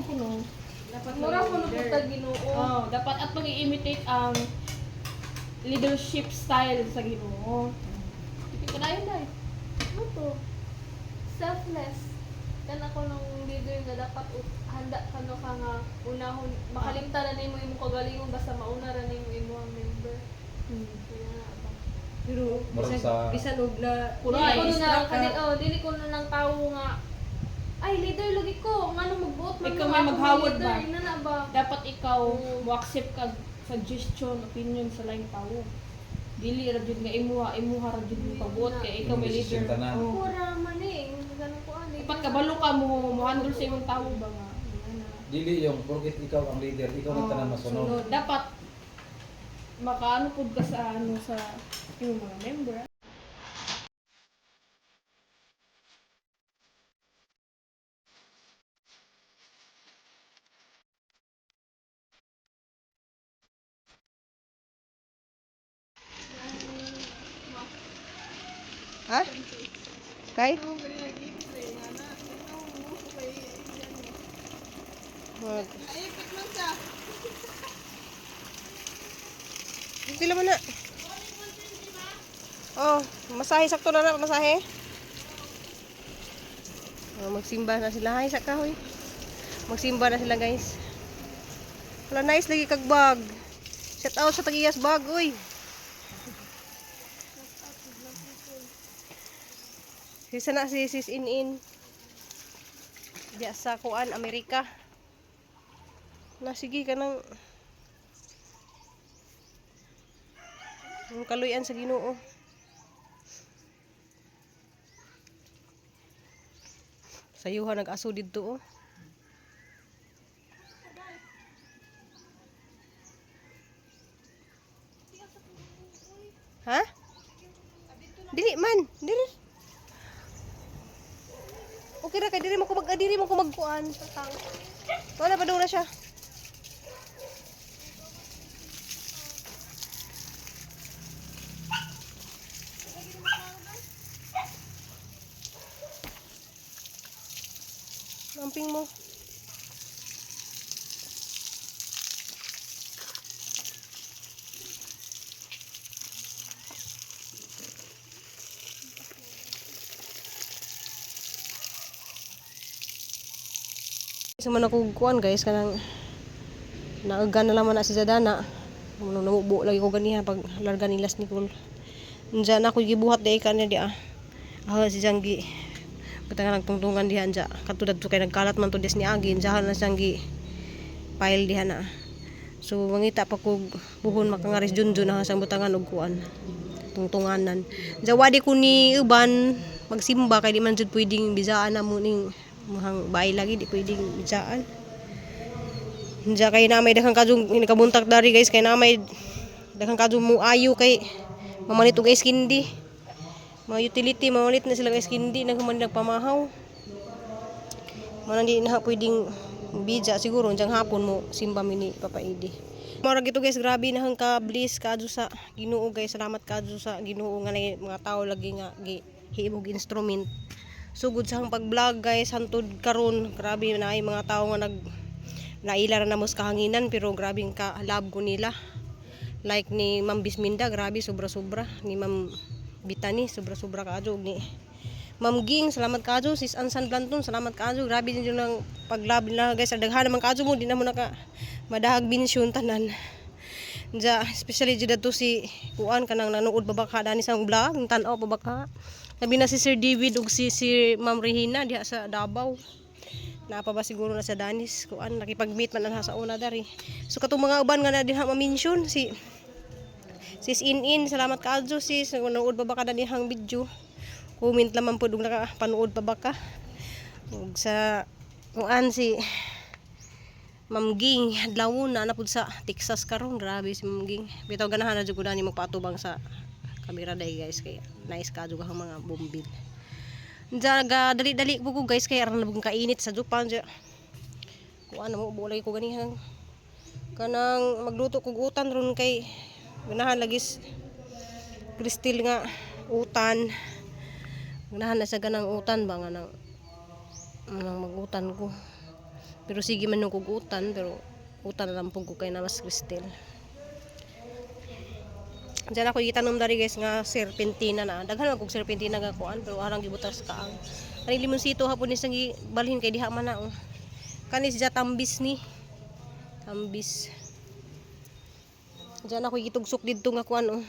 kuno. Dapat Mura maging ko leader. nung Ginoo. Oh, dapat atong i-imitate ang leadership style sa Ginoo. Sige ka na yun dai. Ano to? Selfless. Kan ako nung leader nga dapat handa ka no ka nga unahon makalimta ra nimo imong kagalingon basta mauna ra nimo imong member. Kaya nga ba. Pero Murag bisan bisan og na Kuray. Dili ko na instruct ka. kani oh, dili ko na ng tawo nga ay leader lagi ko ngano magbuot man Ikaw ko may ako maghawod leader, ba? Ina na ba? Dapat ikaw mo accept kag suggestion, opinion sa laing tawo. Dili ra jud nga imuha, imuha ra jud mo pagbuot kay ikaw may leader. Desisyon tanan. Oh. Pura man eh, ganun ko ani. Dapat kabalo ka mo mo handle sa imong tawo ba nga. Ano na. Dili yung porket ikaw ang leader, ikaw ang Oo, tanan masunod. sunod. Dapat makaano pud ka sa ano sa imong mga member. Ha? Kay? Mag. Pila man na. Oh, masahe sakto na na masahe. Oh, magsimba na sila. Hay sa kahoy. Magsimba na sila, guys. Wala, nice lagi kag bag. Shout out sa tagiyas bag, oy. Sisa na si Sis In In. Diya sa kuan Amerika. Na sige ka nang ang kaluyan sa Ginoo. Sayuha nag-aso didto oh. Ha? Dili man, dili. Okay ra kay diri mo ko mag diri mo ko magkuan. Wala pa daw na siya. Lamping mo. Sa man ako kuan guys, kanang naagan na lang man na si Zadana. Muno namubo lagi ko ganiha pag larga ni Las Nicole. Unja na ako gibuhat di ka niya di ah. Ah si Janggi. Butang nagtungtungan diha anja. Katulad to kay nagkalat man to des ni Agi, unjahan na siyang gi pile diha na. So mangita pa kog buhon makangaris junjun na sa butangan og kuan tungtunganan. Zawadi ko ni uban magsimba kay di man jud pwedeng bisaan na mo ning muhang bahay lagi di pwedeng bisaan. Diya kay na may daghang kadjong nakabuntak dari guys, kay na may daghang kadjong mo ayo kay mamalit og ice candy. Mga utility mamalit na sila ice candy naghuman nagpamahaw. Mana di na pwedeng bija siguro unjang hapon mo simba mi ni Papa Edi. Mao ra gito guys, grabe na hang ka bliss kaadto sa Ginoo guys. Salamat kaadto sa Ginoo nga nay mga tao lagi nga gi hiimog instrument. Sugod sa hang pag-vlog guys hantod karon, grabe na ay mga tao nga nag naila ra na mo sa kahanginan pero grabe ka love ko nila. Like ni Ma'am Bisminda, grabe sobra-sobra. Ni Ma'am Bitani, sobra-sobra kaadto ug ni Ma'am Ging, salamat kaadto. Sis Ansan Blanton, salamat kaadto. Grabe din yun ang pag-love nila guys. Daghan naman kaadto mo, di na mo naka madahag binsyon tanan. Diya, especially jud adto si kuan kanang nanood ba baka dani sa vlog, tan-aw pa baka. Labi na si Sir David ug si Sir Ma'am Regina diha sa Davao. Naa pa ba siguro na sa Danis kuan nakipag-meet man na sa una dari. So katong mga uban nga na diha ma-mention si Sis In In, salamat kaadto sis. Nanood pa ba ka dani hang video? Comment lamang pud ug nakapanood pa ba ka? Ug sa kuan si Ma'am Ging, adlawon na na pud sa Texas karon. Grabe si Ma'am Ging. Bitaw ganahan na jud ko nani magpaatubang sa kamera day guys kay nice ka jud ang mga bombil. Diyan ga dali-dali ko guys kay aron na bugong kainit sa Japan diya. Kuan na mo ubo lagi ko ganihan. Kanang magluto kog utan ron kay ganahan lagi kristal nga utan. Ganahan na sa ganang utan ba nga nang magutan ko. Pero sige man nung kugutan, pero utan na lang po ko kay na mas Cristel. Diyan ako gitanom dari guys nga serpentina na. Daghan man kog serpentina nga kuan pero arang gibutas kaang. Kani limonsito hapon ni sang balhin kay diha man na oh. Kani siya tambis ni. Tambis. Diyan ako gitugsok didto nga kuan oh.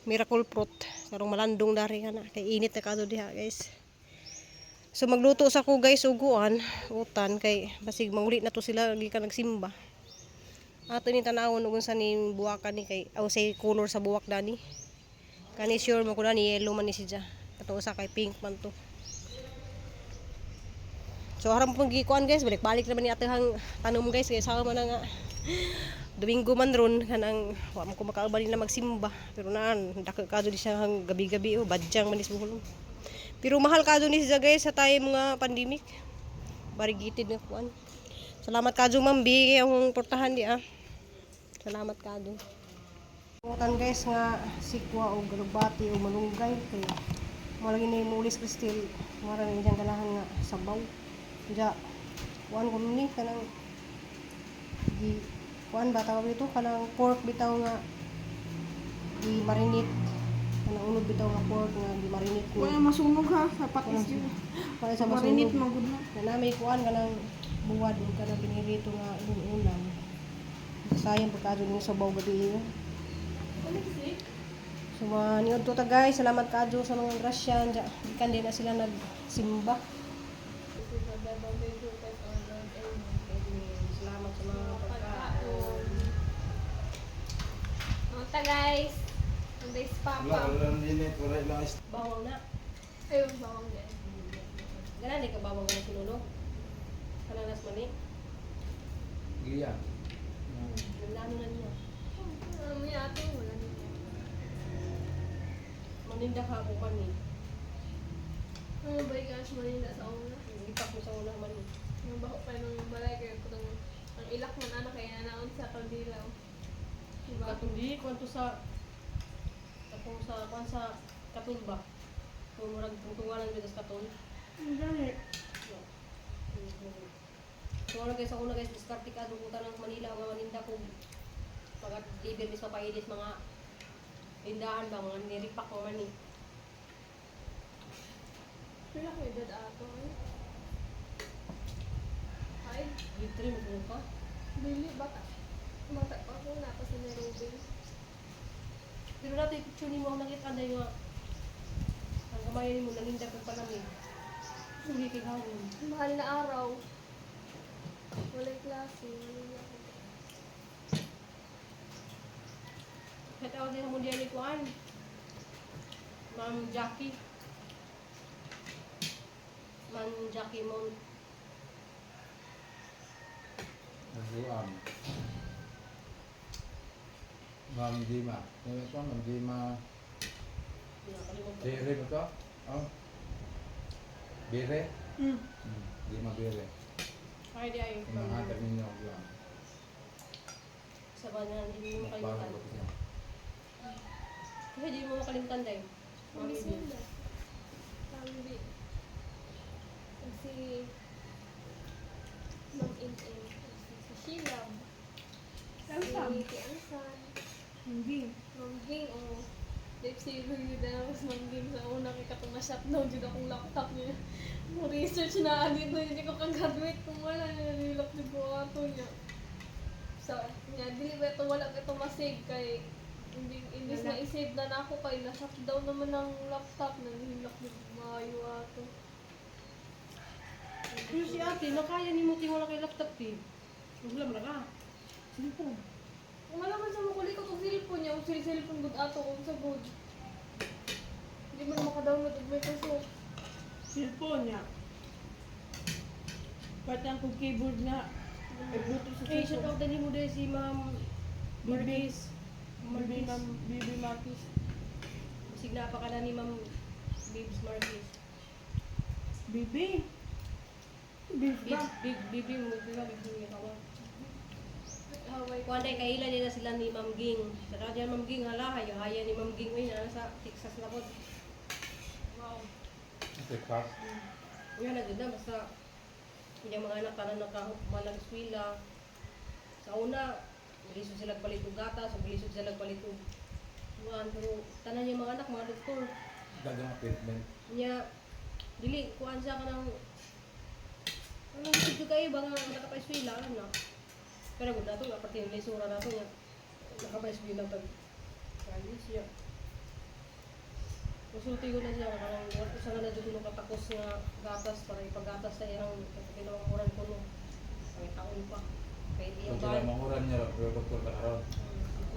Miracle fruit. Karong malandong dari kana kay init na kadto diha guys. So magluto sa ko guys uguan, utan kay basig manguli na to sila gikan nagsimba. Ato ni tanawon ug unsa ni buwakan ni kay aw say color sa buwak dani. Kani sure mo ko dani yellow man ni siya. Kato usa kay pink man to. So haram pong gikuan guys, balik-balik naman ni atehang tanom guys kay sama man na nga. Domingo man ron kanang wa man ko makaabali na magsimba pero naan dako kadto di siya hang gabi-gabi oh badyang man is buhol. Pero mahal kadto ni siya guys sa time nga pandemic. Barigitid nga kuan. Salamat kadto Ma'am B kay akong portahan di ah. Salamat kadto. Utan guys nga sikwa o galubati o malunggay kay mo lagi ni mulis Cristel mara na iyang ganahan nga sabaw. Ja kuan ko ni kanang gi kuan ba tawag dito kanang pork bitaw nga gi marinate kanang unod bitaw nga pork nga gi marinate ni Wala masunog ha, sa patis yun. Wala sa Marinate masunog. magud na. Na na may kuan kanang buwad ug kanang pinirito nga imong ulam. Sayang pagkadto ni sabaw gabi eh. So mga niod to ta guys, salamat kadto sa mga grasyan. Gikan din na sila nagsimba. Salamat sa mga Pagkaon. Mga guys. Ang si Wala, Papa. wala lang din eh. Wala lang Bawang na. Ayun, bawang din. Ganan ka bawang na sinunog. Kanang nas mani. Giya. Naglano na niya. Ano mo yung ate? Wala niya. Maninda ka ako mani. Ano ba yung guys Manila sa una? Gipak mo sa una mani. Yung baho pa nung balay kaya kung ang ilak man anak kaya naon sa kaldila. Diba? Katong di kwanto sa katong sa kwan sa katon ba? Kung murag tungtunganan bitaw sa katon. Ang dali. So ano guys, sa una guys, diskarte ka dugutan ng Manila nga maninda kung pag libre mis mapailis mga tindahan ba mga niripak mga mani. Wala ko edad ato eh. Ay, Grade 3 mo ka. dili bata. Bata pa ako na pa sa Nairobi. Pero nato yung picture nimo ang nakita anday nga ang kamay nimo naninda kag palamig. Suli kay hawon. Mahal na araw. Walay klase, walay ako. Kahit ako din sa mundial ni Kuan. Ma'am Jackie. Ma'am Jackie Mount. Nasuan. Ma'am Dima. Ano ito? Ma'am Dima. Nakalimutan. Bere ba ito? Oh. Bere? Mm. Dima Bere. Ay, di ay. Yung mga termino lang. Sa ba na hindi mo Bago makalimutan. ko siya. Kasi hindi mo makalimutan dahil. Ma'am Miss Bibi. Linda. Tambi. Si Ma'am In-In. Si Sheila. Ang Si Angsan. Hindi. Ma'am Ging, oh. Life saver yun na ako sa Ma'am Ging sa una kay katong na-shutdown dyan akong laptop niya. Mo research na dito hindi ko kag-graduate kung wala nililok di ko ato niya. So, niya dili ba ito wala ba ito masave kay hindi imbis na i-save na nako kay na shutdown naman ang laptop na nililok di maayo ato. Pero si ate, nakaya ni mo wala kay laptop eh. Wala man ka. Cellphone. Kung wala man sa makulikot og cellphone niya, og cellphone gud ato kung sa good. Hindi man maka-download og Microsoft. Cellphone niya. Pati ang kong keyboard na. Ay, Bluetooth sa Eh, shout cellphone. out din mo din si Ma'am Marquez. Bibi, Marquez. Ma'am, Bibi Marquez. Signa pa ka na ni Ma'am Babes Marquez. Bibi. Bibi ba? Babes, Big, Bibi, mo di ba? Bibi mo tawag. Haway. Kuan day kaila nila sila ni Ma'am Ging. Sa radyo Ma'am Ging hala hayo haya ni Ma'am Ging uy na sa Texas na pod. Wow. Texas. Nga na gud na basta Iyang mga anak tanan nakahuman ang eskwela. Sa una, gilisod sila palit og gatas, o gilisod sila palit og kuan, pero tanan niyang mga anak mga doktor. Dagang appointment. Nya dili kuan siya kanang anong gusto kayo ba nga nakapaeskwela ano. Pero gud nato nga parte yung lisura nato nga nakapaeskwela tag college siya. Musulti ko na siya nga kanang usa na na jud ko katakos nga gatas para ipagatas sa iyang kinauran ko no. Ang taon pa. Kay Kung iyang sila ba. manguran niya, pero doktor ka karon.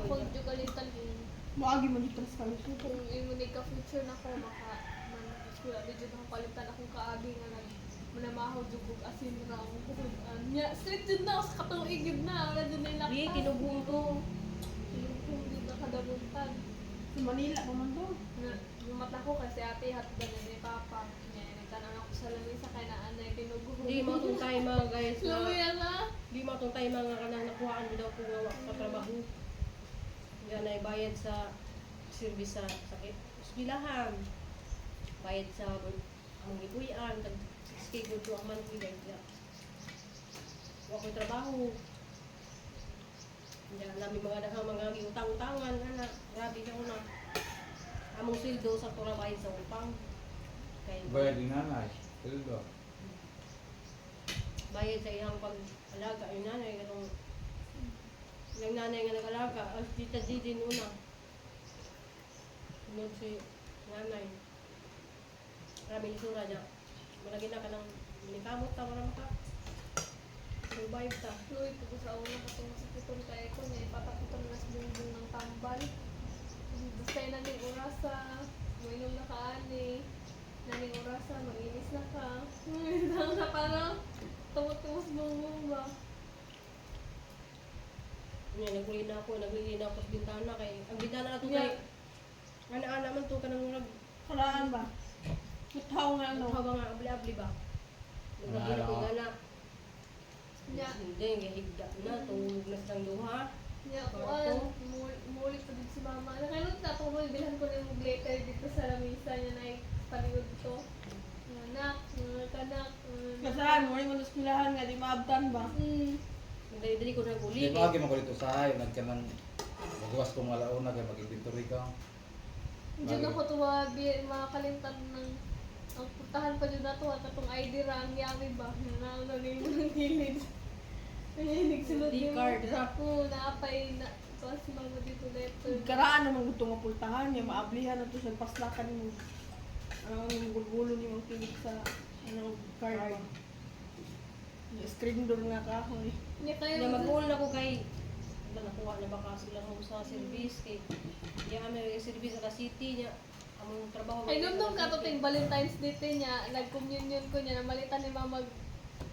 Ako jud kalimtan kung Moagi mo dito sa kalusot. kung imo ni ka future na ko maka man eskwela, di jud ako kalimtan akong kaagi nga nag manamahaw jud kog asin ra akong kuan nya straight jud na ako sa katuig jud na wala jud na Di ilaktan. kinubong to. Kinubong jud na kadamuntan. Sa Manila pa man to. Na mata ko kasi ate hatdan na ni papa nya nagtan-aw ako sa lamesa kay naa nay tinughong. Di mo tong time mga guys na Luya na. di mo tong time mga kanang nakuhaan daw ko nga wa ka trabaho. Nga na bayad sa service sa sakit. Eskwelahan. Bayad sa among gipuy-an tag 6K gud to ang monthly guys. Ya. Wa ko'y trabaho. Hindi namin mga daghang mga giutang-utangan ana. Grabe na una. Among sweldo sa tura bayad sa utang. Kay Bayad din nanay. Sweldo. Bayad sa iyang pag-alaga yung nanay katong yung nanay nga nag-alaga as tita Gigi una sunod si nanay, grabe lisura niya, malagi na ka ng manikamot ta para maka survive ta. Luy po ko sa una katong masakiton kay ko niya ipatakutan na sa bungbong ng tambal. Basta yun naning orasa, moinom na ka ani, naning orasa, manginis na ka. Na parang tumot-tumos bungbong ba. Nya naguli na ako sa bintana kay ang bintana na to kay ana-ana man to kanang murag Karaan ba? Putaw nga ano. ano ba nga abli-abli ba, naguli na ko gana. Nya, Hindi gihigda na, tulog na silang duha. nya kuan, muli pa din si mama. Nakailot na ako mo, bilhan ko na yung glitter dito sa lamesa niya na talikod ko. Anak, mga kanak. Kasahan mo mo sa eskwelahan nga di maabtan ba? Dali-dali ko naguli. Di ba mo ko dito sa hay, nagkanang magawas ko mga launa kay mag-inventory ka. Diyan ako tuwa, makalimtan ng ang putahan pa dyan na to, at atong ID ra, ang yami ba? Naano na yung mga gilid. Ay, nagsulod ID card ra. Oo, naapay na. Ito si mama dito letter. Karaan naman gusto nga pultahan niya maablihan na to sa paslakan mo. Ano ang gulgulo ni mong tinig sa ano card ba? Yung screen door nga kahoy. Niya kayo. Na mag-all na ko kay ba nakuha na ba ka sila mo sa service kay niya may service sa city niya among trabaho. Ay, nung ka to ting Valentine's Day te niya, nag-communion ko niya, namalitan ni mama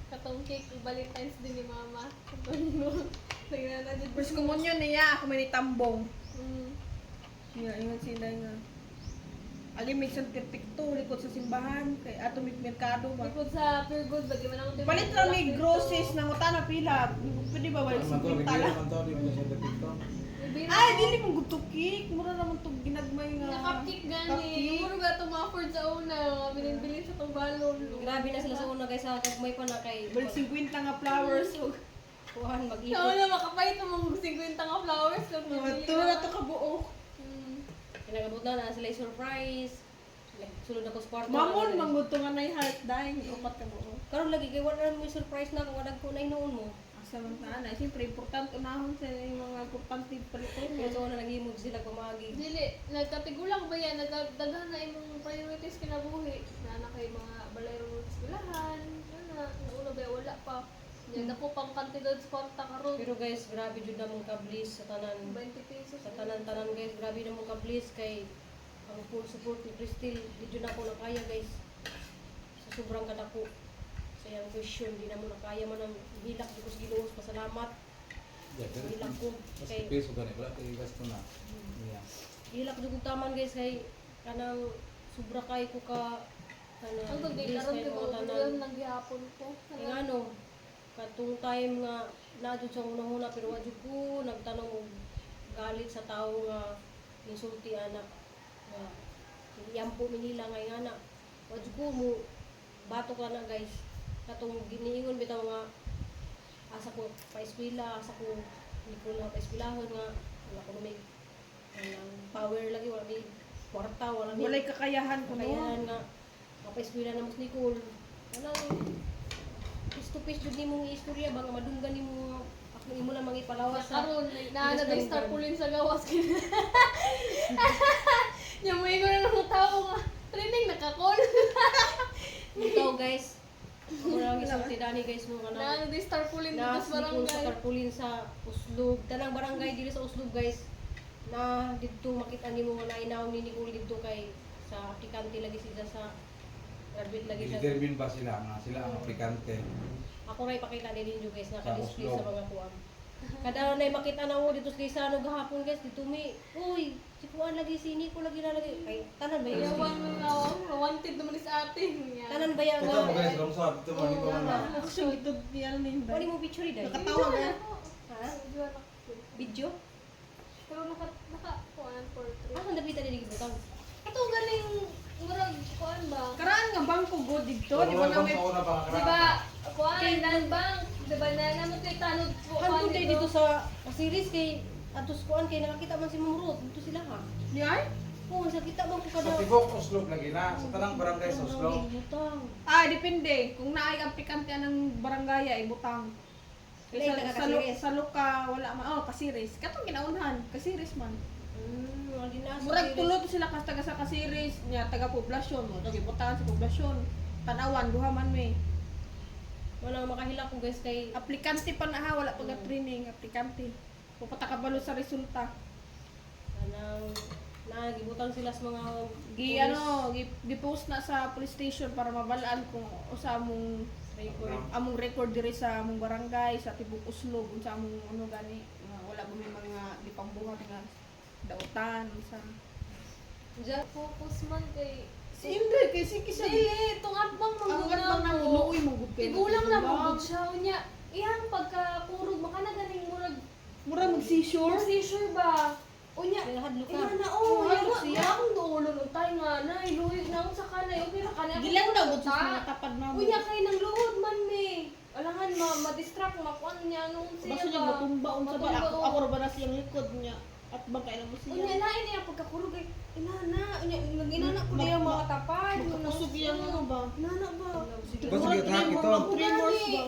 katong cake, Valentine's Day ni mama. Katong no. Nagna na dyan. First communion niya ako may tambong. Nga ingon sila nga. Ali may isang perfecto likod sa simbahan kay ato may merkado ba. Likod sa Pure Gold, ba di man ako Palit lang may groceries nang utana pila. Pwede ba balik Man to, 50 bibili lang? man to, di mo siya depikto. Ay, dili mong gusto cake. Mura naman to ginagmay nga. Nga cupcake gani. Cupcake. Muro ba itong mga Ford sa una? Mga bilin-bilin sa itong balon. Grabe na sila sa una kay sa kagmay pa na kay Balik 50 nga flowers. ug kuhan Sa mag-ipon. una, makapait ang mga 50 nga flowers. Kung Mga tulo na to kabuok. Kinagabot na na sila yung surprise. Sulod ako sa kwarto. Mamon, mangguto nga na heart dying. Upat kabuok. Karon lagi kay wala na mo yung surprise na kung wala ko na hinuon mo. Asa man ta na. Siyempre, importante unahon sa yung mga importante palito. Kaya sa una naghimog sila pamagi. Dili, nagkatigulang ba yan? Nagdaghan na imong priorities kinabuhi. Na na kay mga balay ro sa eskwelahan. Ana, nauna ba wala pa. Nya dako pang kantidad sa kwarta karon. Pero guys, grabe jud na mong kablis sa tanan. 20 pesos. Sa tanan-tanan guys, grabe na mong kablis kay ang full support ni Cristel, di jud na ako nakaya guys. Sa sobrang kadako sa iyang question, di na mo nakaya man ang hilak di ko sa Ginoo, pasalamat. Yeah, pero Hilak ko mas kay piso gani wala kay gasto na. Yeah. hilak jud ko taman guys kay kanang sobra kay ko ka kanang Ang pag bliss karon kay kay mga mo tanan. lang gihapon ko. Kay ano, katong time nga naa jud sa unang-una pero wa jud ko nagtanong og galit sa tawo nga insulti ana nga iyampo mi nila nga ingana. Wa jud ko mo batok na guys. Katong giniingon bitaw nga asa ko pa-eskwela, asa ko hindi ko na pa-eskwelahon nga wala ko may kanang power lagi, wala may kwarta, wala may Walay kakayahan ko no. kakayahan nga mapa-eskwela na mo si Nicole. Kanang face to face jud nimo nga istorya ba nga madunggan nimo nga ako imo lang mangipalawas sa Karon na na star pulin sa gawas kay. Nya mo ingon na ng tao nga training naka-call. Ikaw guys. Ako lang isulti dani guys mo Na kanang na star pulin na dito sa sa barangay. tarpaulin sa Uslog. Tanang barangay diri sa Uslog guys na didto makita nimo nga nainaw ni Nicole didto kay sa aplikante lagi sila sa graduate lagi siya. Determine ba sila nga sila ang aplikante? Ako ra ipakita ni ninyo guys naka-display Sa sa Uslog. mga kuan. Kada na makita na mo dito sa Gaisano gahapon guys dito mi. Uy, si kuan lagi si Nicole lagi na lagi. Kay tanan ba yung Yawan mo nga, wanted naman is atin. Nya. Tanan ba yang Ito mo guys, lungsod. Ito mo, dito mo na. Ako siya gitod niya ano yun. Wala mo picture dai. Nakatawa na. Ha? Video na. Video? Pero naka naka kuan portrait. Ah, ang dapita dili gibutang. Ato galing murag kuan ba? Karaan nga bangko go didto, di ba na may Sa una pa Di ba kuan land bank, di ba na namo kay tanod ko kuan Hanto day dito sa series kay atos kuan kay nakakita man si Ma'am Ruth dito sila ha. Di ay? Oo, sa kita man ko Sa kada. tibok Oslo lagi na. Sa tanang barangay sa Oslo. Butang. Ah, depende. Kung naay aplikante anang barangay ay butang. Wala yung Sa, taga sa, lu- Kasiris. sa Luka, wala man. Oh, Kasiris. Katong ginaunhan, Kasiris man. Wala na sa Murag series. tulo to sila kas taga sa Kasiris, nya taga poblasyon mo, taga butahan sa poblasyon. Tanawan duha man may. Wala makahila ko guys kay Aplikante pa na ha, wala pa training, aplikante. Pupunta ka balo sa resulta. anang nagibutang sila sa mga Gi ano, gi, gi-post na sa police station para mabalaan kung usa among record. among record diri sa among barangay sa Tibok Uslog unsa among ano gani nga wala ba may mga gipambuhat nga dautan unsa. Diyan Focus man kay Si Indre kay sige siya. Dili tong atbang Ang manggod atbang na na mo. luoy mo gud kay. Tigulang na mo gud siya unya. Iyang pagkakurog maka na ganing murag Mura mag seizure. seizure ba? Unya hadlo ka. Ina na oh, Oh, yawa, siya. akong duolon untay nga na, iluhig na akong sa kanay, okay ra kanay. akong Gilang daw gud sa ta. mga tapad na mo. Unya kay nang luhod man ni. Alangan ma ma-distract makuan niya nung siya Basta niya ba. matumba unsa ba Matumba, ako oh. ako ra ba na siyang likod niya at bang kailan mo siya. Unya na ini ang pagkakurog ay ina na, unya nag-inana ko na yung mga tapad. Magkakusog iyang ano ba? Nana ba? Basta gitrack ito. Tremors ba?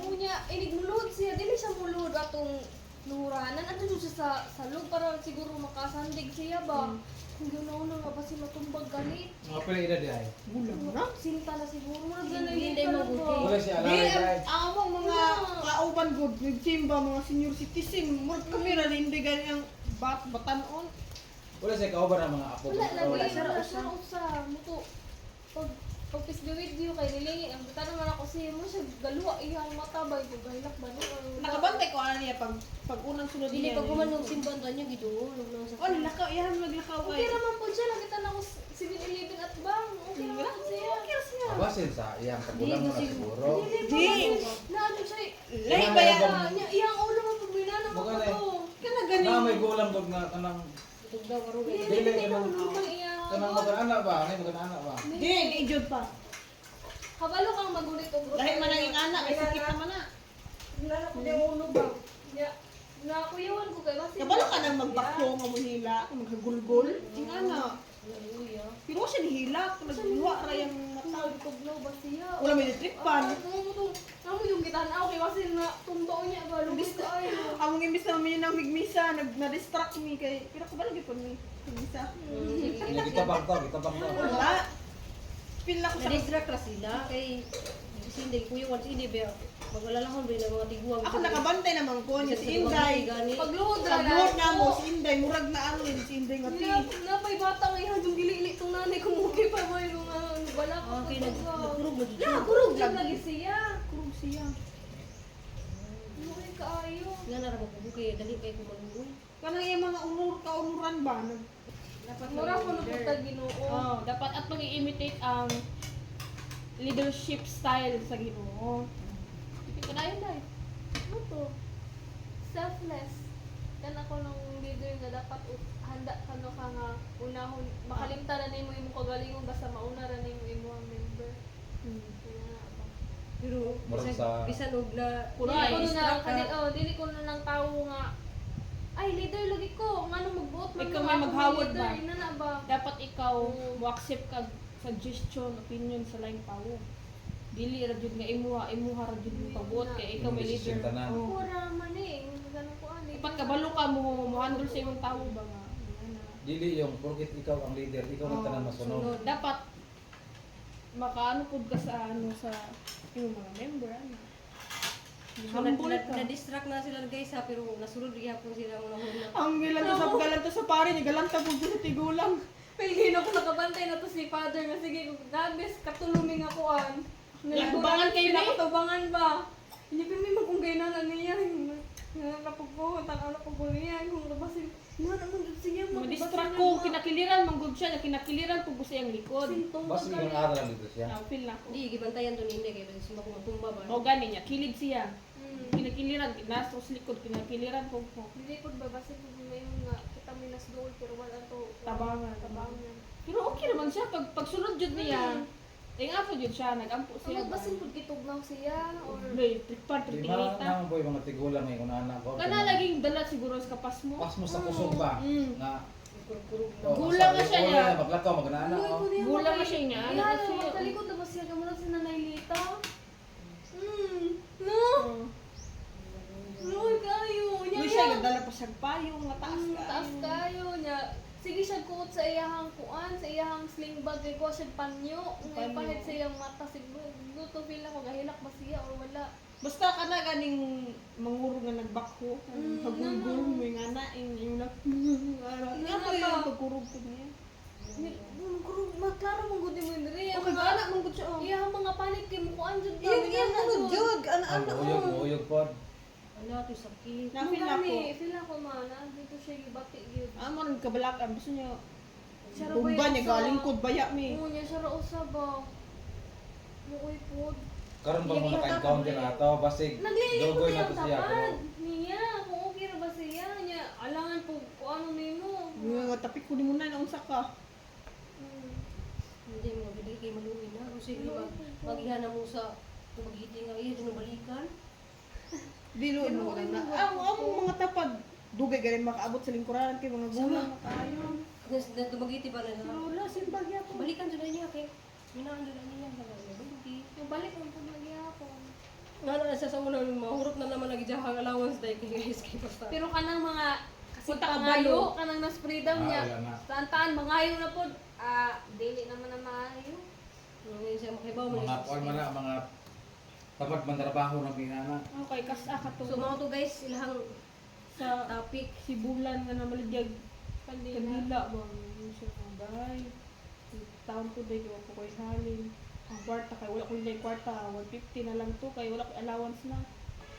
Unya inig mulod siya, dili siya mulod atong luhuranan. Andun siya sa salog para siguro makasandig siya ba. Kung ganaw na nga ba siya matumbag ganit. Mga pila edad di ay. Gulang na. Sinta na siguro. Murag ganun Hindi, hindi mabuti. Wala siya Di, alala di ay. ang among mga kauban gud, nagsimba mga senior citizen, murag kami ra hindi gani ang bat batanon. Wala siya kauban ang mga apo. Wala lagi. Wala Wala siya usa. Muto. Pag pag video kay nilingi ang tanong man ako siya mo siya galuwa iyang mata ba ito gahilak ba no? Nakabantay ko ana niya pag pag unang sunod Dili niya. pag human og simban kanyo giduol og nang sa. Oh, lakaw iyan maglakaw Okay kay. raman po siya nakita na ako 7-Eleven at bang. Okay raman po siya. Okay ra siya. Basin sa iyang kagulang mo na siguro. Dili pa Di. na ano siya. Lahi ba yan? Niya iyang ulo mo pag minana mo Mukha na ko. eh. Kana gani. Na may gulang gud nga kanang Tugtog daw karon. Dili Dili, dili na kanang- hulubang iyang. kanang magana ba? Ano magana ba? Di, di jud pa. Kabalo kang magulit og Lahi man ang ingana kay sakit naman na. Wala ko yung ulo ba. Nya nakuyawan ko kay basi. Kabalo ka nang magbaklo nga mohila, maghagulgol. Ingana. Uy, ah. Pero siya nihilak, nagluwa ra yang mata. Tugnaw ba siya? Wala may tripan. Amo yung gitan-aw kay basi na tumbaw niya ba lubis kaayo. Among imbis na mi nang migmisa, nag na-distract mi kay pero kabalo gyud mi. Migmisa. Hindi gitabang to, gitabang to. Wala. Pila ko sa Na-distract ra sila kay sindi kuya once hindi ba magalalahon ba yung mga tiguang. Ako nakabantay naman ko niya si Inday. Pagluhod ra Pagluhod na mo si Inday, murag na ano yun si Inday nga ti. Napay bata nga ihan yung gilili tong nanay ko mugi pa ba yung mga wala ko. Okay, nagkurog mo dito. Na, kurog jud lagi siya. Kurog siya. Mugi kaayo. Nga na ra mo kay dali kay kumaluoy. Kanang iyang mga unur kaunuran ba nag Dapat Mura ko nung Ginoo. Oh, dapat at mag-imitate ang leadership style sa Ginoo. Hindi ko na yun dai. Ano to? Selfless. Kan ako nung leader nga dapat handa kano ka nga unahon makalimtan na nimo imong kagalingon basta mauna ra nimo imong member. Kaya nga ba. Pero Murag bisan, bisan og na Dili Kuray. ko na distract ka. kani oh, dili ko na ng tao nga ay leader lagi ko ngano magbuot man Ikaw ko, may ako maghawod leader, ba? Ina na ba? Dapat ikaw mo accept kag suggestion, opinion sa laing tawo. Dili ra jud nga imuha, imuha ra jud mo pagbuot kay ikaw may leader. Desisyon tanan. Oo. Pura man eh, ganun ko ani. Dapat kabalo ka mo mo handle sa imong tawo ba nga. Ano. Dili yung porket ikaw ang leader, ikaw ang Oo, tanan masunod. sunod. Dapat makaano pud ka sa ano sa imong mga member ano. So, na, Humble na, ka. na-distract na sila guys ha, pero nasulod gihapon sila mga una. Ang galanta sa galanta sa pare niya, galanta pud ko sa tigulang. Pilgino ko nakabantay na to si father nga sige gabes katuluming ako an. Nakatubangan kayo ni? Nakatubangan ba? Hindi pa may magkung na niya. Nga ko, tanaw na ko niya kung kabasin. Nga naman jud siya. Madistract ko, kinakiliran man gud siya, kinakiliran pud ko sa iyang likod. Basta yung aral lang dito siya. Na feel na ko. Di, gibantayan to nini kay basi sumako matumba ba. O gani niya, kilid siya. Kinakiliran, nasa sa likod, kinakiliran ko po. Dili po ba basin po ngayon nga kita may nasduol pero wala to. Tabangan. Tabangan. Pero okay naman siya, pag pagsunod jud niya, eh nga po jud siya, nagampo siya. Ang basin po gitugnaw siya or May tripar, Di ma tritinita. naman boy mga tigulang ngayon anak ko. Kana laging dala siguro sa kapas mo. Pas mo sa kusog ba nga Kurkurog na. oh, Gulang na siya ulo niya. na maglakaw magnana oh. Gulang na siya niya. Iya, Ano siya? magtalikod na ba siya kamura si Nanay Lita? No. Oh. No, kayo. Nya Uy, siya, nagdala pa siya payong, nga taas ka. Taas kayo niya. Sige siya kuot sa iyahang kuan, sa iyahang sling bag kay ko siya panyo. Nga Panyo. ipahid sa iyang mata siguro. Luto feel ako gahilak ba siya or wala. Basta ka na ganing manguro nga nagbakho, pagulgul mo yung ana, yung yung na, nga pa yung pagkurog ko niya. Maklaro mong gud mo diri. Okay, ana mong gud siya. Oh. Iyahang mga palit kay mukuan jud ba. Iyang iyang ano jud, ana Ang ana. uyog, uyog pod. Ano to sakit. Na feel ako. Feel ako man, ah, dito siya gibati gyud. Amo rin kabalakan gusto niya. Siya ra Tumba ba niya yung usa? galingkod baya mi. Oo niya siya ra usa ba. Muoy pod. Karon ba mo naka-encounter ato basig Naglilingkod dogoy na na yung to siya tapad pero niya. Kung okay ra ba siya niya, alangan po kung ano nimo. Nga tapik ko nimo na unsa ka. Hindi mga bili kay maluwi na. O sige mag magiha na mo sa maghiti nga iya dun balikan. Dilo no na. Ang among mga tapad dugay ganin makaabot sa lingkuranan kay mga gulang na kaayo. Nas na dumagiti ba na na. Lola simbag yapon. Balikan jud na niya kay minaan jud na niya nga binti. Yung balik mo po nagyapon. Nga na siya sa una mahurot na naman lagi jahang allowance dahil kay guys kay basta. Pero kanang mga kasi Punta ka pangayo, balo. kanang nas freedom Ah, niya. wala na. Taan-taan mangayo na pod. Ah, dili naman na maayo. Ngayon siya makibaw man. mga kuan man na mga tamad man trabaho na ginana. Okay, kas ka to. So mga to guys, ilahang Sa topic. Sibulan nga namaligyag Kandila. kandila ba ano siya nga bay. Taon ko day ko koy halin. Ang kwarta kay wala ko day kwarta, 150 na lang to kay wala ko allowance na.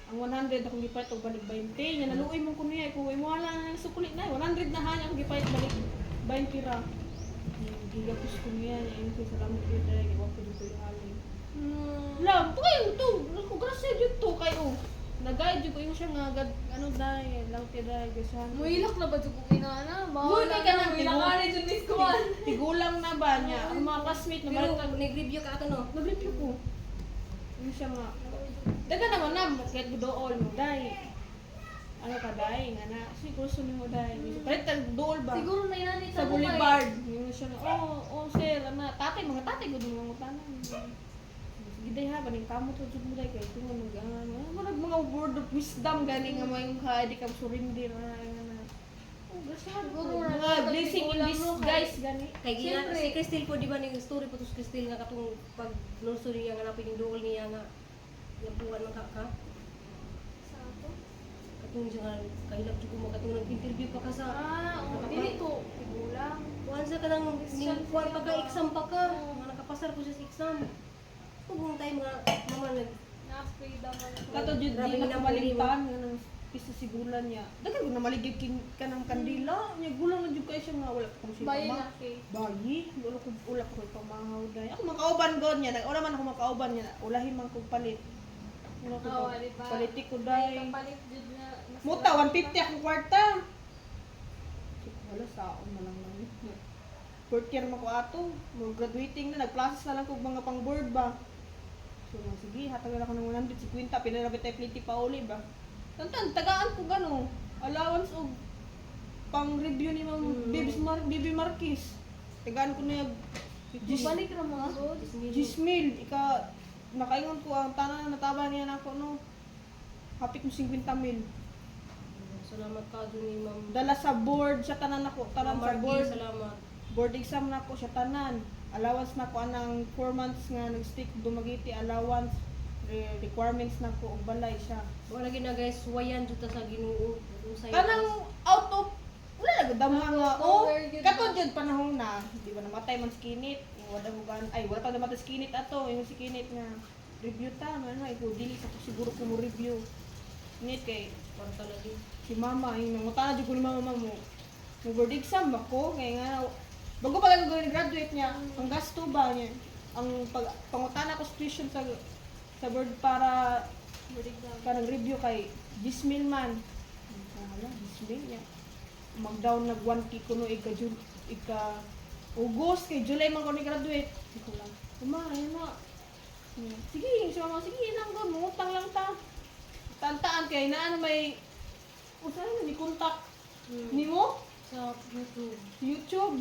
Ang 100 akong gipalit og balik 20. Nya naluoy mo ko niya ko mo wala na lang sukli na. 100 na ha akong gipalit balik 20 ra. Gigapos ko niya niya ingon siya, salamat kayo day kay wa ko jud koy halin. Lam, to kayo to. Ko grasya jud to kayo. Nag-guide jud ko ingon siya nga gad ano day, lang ti day gasan. Muilak na ba jud ko inana? Muilak ka na, Muilak ka na jud miss ko. Tigulang na ba niya? Ang mga classmate na Pero balik nag-review ka ato no. nag-review ko. Yun siya nga. Daga naman na, kahit dool mo, day. Ano ka, day? Nga na, siguro gusto mo, day. Palit tag dool ba? Siguro na inani Sa boulevard. Yun siya nga, oh, oh, sir, ano, tatay, mga tatay, gud mga utanan. Sige, day ha, baning kamo to, jud mo, day, kay tungo, nag, ano, mga mga word of wisdom, gani nga mga yung ka, di ka surrender, na, nga na. Oh, Siguro mga na- blessing in tigulang mo, disguise, gani. Kay gina Siyempre. si Cristel po di ba ning story po to si Cristel nga katong pag nursery niya nga napin yung dool niya nga yapuan man ka ka. Sa ato? Katong siya nga kahilak jud ko mo katong nag-interview pa ka sa Ah, oh, dili to tigulang. kuan sa kanang Christian ning kuan siya pa ka ba? exam pa ka nga nakapasar ko siya sa exam. Ugong tayo mga mama nag Na freedom man. Kato jud Grabe di na na kamalimtan nga nang pisa sigulan niya. Daghan ko na maligid king kanang kandila. Nya gulang na jud kay siya nga wala pa kong siya. Bayi na kay. Bayi, wala ko pamahaw day. Ako makauban god niya, nag-ula man ako makauban niya. Ulahin man kog palit. Wala ko Oo, di ba? Paliti ko May day. kapalit jud na mas Muta 150 akong kwarta. Wala sa na lang lang. Fourth year man ko ato. Mo graduating na nagprocess na lang kog mga pang board ba. So, sige, hatagan ako ng 150, pinarabit tayo pliti pa uli ba? Tantan, tagaan ko gano. Allowance og pang review ni Ma'am Babes Bibi Marquez. Tagaan ko na yung Balik ra mga good. 10,000 ika nakaingon ko ang tanan na nataba niya nako, no. Hapit mo 50 mil. Salamat ka dun ni Ma'am. Dala sa board sa tanan nako, tanan Ma'am sa Marky, board. salamat. Board exam nako siya tanan. Allowance nako anang 4 months nga nag-stick Dumaguete allowance requirements nako og balay siya. Wala lagi na guys, suwayan jud ta sa Ginoo. Usay. Kanang out of wala lang damha nga Out of oh nowhere yun kato ba? jud panahon na di ba namatay man si Kinit, wala mo gan ay wala pa namatay si Kinit ato yung si Kinit nga review ta man ay ko dili sa ko siguro ko mo review nit kay Kwarta lagi. si mama yung nangutana jud ko ni mama mo mo board exam ba ko kay nga bago pa ko graduate niya ang gasto ba niya ang pag pangutana ko sa tuition sa board para Board exam. parang review kay 10,000 man. Wala, 10,000 niya. Mag-down nag 1K kuno ika Jul ika August kay July man ko ni graduate. Di ko lang. Uma, ayun na. Niya, sige, si mama, sige nang go, mangutang lang ta. Tantaan kay na ano may usa na ni contact nimo Sa YouTube. YouTube,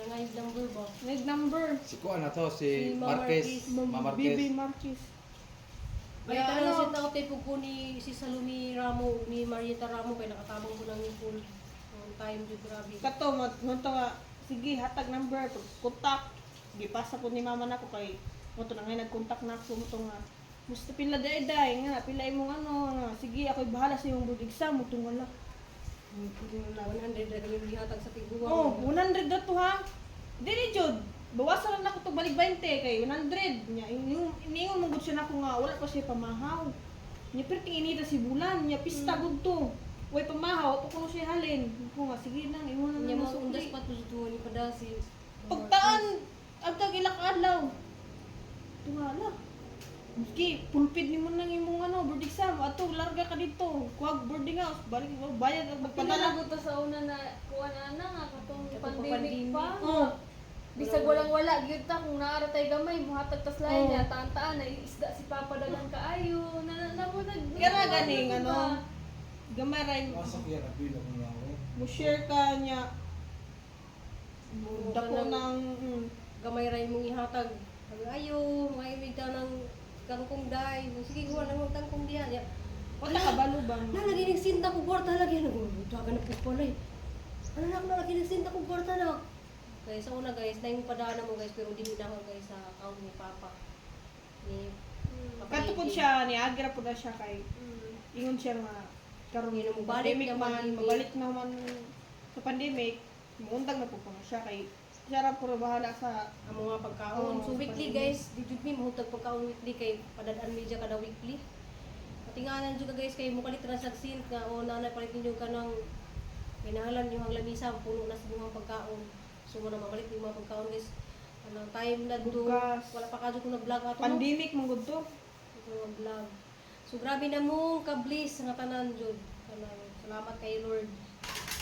Nga yung number ba? nag number. Si kuan na to si Si Ma'am Marquez, Marquez. Ma'am Marquez. Bibi Marquez. Ay, Kaya tanan ano, shout out kay ko ni si Salumi Ramo ug ni Marieta Ramo kay nakatabang ko ng full on time jud, grabe. Kato mo mo to nga sige hatag number contact gipasa po ni mama nako kay mo to na ngay nag-contact na ako mo to nga musta pila day day nga pila imong ano nga sige ako'y bahala sa imong board exam mo to nga la. 100 ra kami gihatag sa tiguang. Oh, 100 na to ha. Dili jud bawasan lang nako to balik 20 kay 100 nya yung ningon mo gud siya nako nga wala pa siya pamahaw nya perting inita si bulan nya pista gud to way pamahaw pa kuno siya halin ko nga sige nang imo na Nya nang mo masukli. undas pa to jud ni pada si Pagtaan, ang tag ilak adlaw. Tungala. Miski, pulpit ni mo nang imong ano, board exam. Ato, larga ka dito. Kuwag boarding house. Balik mo, bayad at Pila magpadala. na gud ta sa una na kuan ana nga katong Katong pandemic pandemic. pa. Oh, Bisag walang wala gyud ta kung naara tay gamay muhatag tas lain Oh. niya taan-taan na isda si Papa dagan kaayo na na, na mo nag Kaya nga ganing, ano, gamay ra yung- Pasok yan ang bilang niya. mo share ka niya. Mo dako ng Gamay ra imong ihatag. Sabi, ayo, mga imig ta ng kangkong day. Sige, gawa na mong kangkong diha. Ya. Wala ka balo ba? Na lagi nagsinta ko kwarta lagi nagdagan na po pala eh. Ano na ako na lagi nagsinta ko kwarta na. Guys, sa una guys, na yung padana mo guys, pero dili na ako guys sa account ni Papa. Ni Papa Kato po Ike. siya, ni Agra po na siya kay ingon siya nga karon Yun ang balik pandemic na man, pandemic. mabalik naman sa pandemic, muundang na po po siya kay siya ra puro bahala sa Ang mga pagkaon. Oo, So weekly pandemic. guys, di jud mi mahutag pagkaon weekly kay padadaan media kada weekly. Patinganan jud ka guys kay mukalit ra sa sint nga o nanay palit ninyo kanang kinahanglan niyo ang lamisa puno na sa buhang pagkaon. So mo na mamalit yung mga pagkaon guys. Anong time na do Bugas. wala pa kadyo kung nag-vlog ato no? Pandemic man gud to. Ito ang vlog. So grabe na mong ka-bliss nga tanan jud. Kanang salamat kay Lord.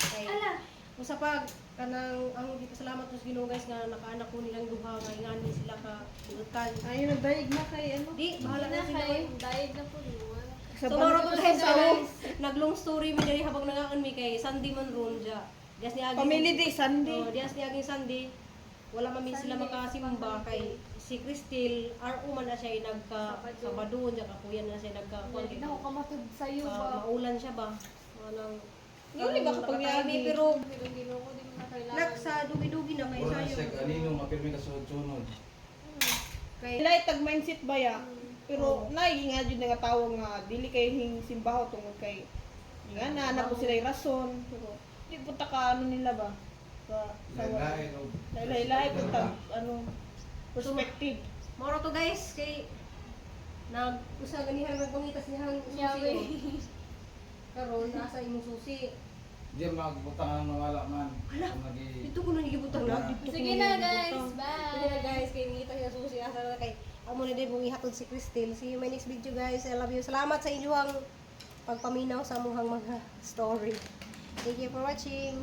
Kay Ala. Usa pa kanang ang gipasalamat ko sa Ginoo guys nga nakaanak ko nilang duha nga ingani sila ka buutan. Ayun nagdayeg na kay ano. Di bahala na Na sila kay oy. diet na po no. Sa So maro ko guys Guys. so, naglong story mi diri habang nangaon mi kay Sunday man ron ja. Dias ni aging Family day Sunday. Oh, dias ni aging Sunday. Wala man mi sila Sunday, makasimba kay si Cristel RO man na siya ay nagka Sabado. Sabado ja kakuyan na siya nagka Hindi na ko kamatod sayo ba. Maulan siya ba? Anang Nguli ba kapag nakatime, niagi? pero Pero Ginoo ko di mo na kailangan. nak sa dugi-dugi na kay Wala sayo. siya kanino mapirmi ka sunod-sunod. Kay Ilay tag mindset ba ya? Pero naay nga jud nga tawo nga dili kay hing simbaho tungod kay nga na na po sila yung rason pero di po ta ka ano nila ba sa Lain-lain og lahi-lahi po tag ano perspective. Moro to guys kay nag usa ganihan nagpangitas niyang susi. Yawe. Oh. Karon nasa imong susi. Di magbutang ang nawala man. Hala. Kung nagi Dito ko na gibutang na dito. ko Sige na na guys, gibutang. bye. Sige na guys kay ngita siya susi asa na kay amo na din mong ihatod si Cristel. See you in my next video guys. I love you. Salamat sa inyong pagpaminaw sa amuhang mga story. Thank you for watching.